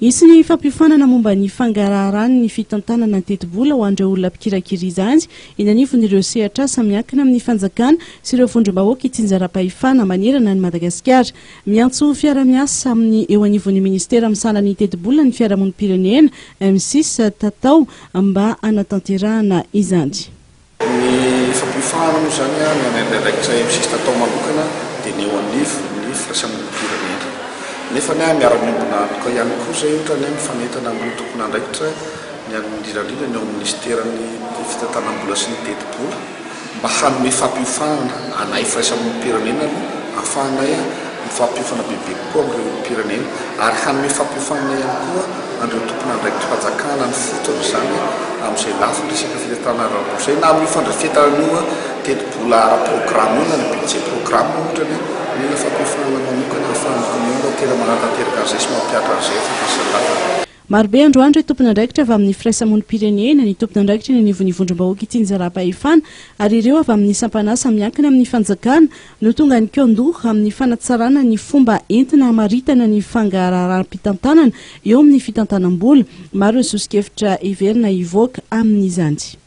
Hisy ny fampiofanana momba ny fangaraharan'ny fitantanana ny tetibola ho an'ireo olona mpikirakira izany eny anivon'ireo sehatr'asa miankina amin'ny fanjakana sy ireo vondrom-bahoaka itsinjaram-pahefana manerana an'i Madagasikara. Miantso fiara-miasa amin'ny eo anivon'ny minisitera misahana ny tetibola ny fiarahamonim-pirenena, M-six, tatao mba hanatanterahana izany. Ny fampiofanana moa izany ny any andraikitra MCC natao manokana dia ny eo anivon'ny firaisamonim-pirenena. Nefa ny miara-miombona antoka ihany koa izay ohatra ny mifanentana amin'ireo tompon'andraikitra ny any indrindra indrindra ny ao amin'ny minisiteran'ny fitantanam-bola sy ny tetibola mba hanome fampiofanana anay firaisamonim-pirenena aloha ahafahanay mifampiofana bebe kokoa amin'ireo olom-pirenena ary hanome fampiofanana ihany koa an'ireo tompon'andraikitrim-panjakana any fotony izany amin'izay lafiny resaka fitantanana ara-bola izay na amin'io fandrafetana an'io tetibola ara-programa io na ny budget programme ohatra ny mila fampiofanana manokana ahafahan'ny commune tena manatanteraka an'izay sy mampihatra an'izay afaka Marobe androany ireo tompon'andraikitra avy amin'ny firaisamonim-pirenena, ny tompon'andraikitra eny anivon'ny vondrom-bahoaka itsinjaram-pahefana ary ireo avy amin'ny sampan'asa miankina amin'ny fanjakana no tonga nikaon-doha amin'ny fanatsarana ny fomba entina hamaritana ny fangaraharam-pitantanana eo amin'ny fitantanam-bola. Maro ny soso-kevitra heverina hivoaka amin'izany.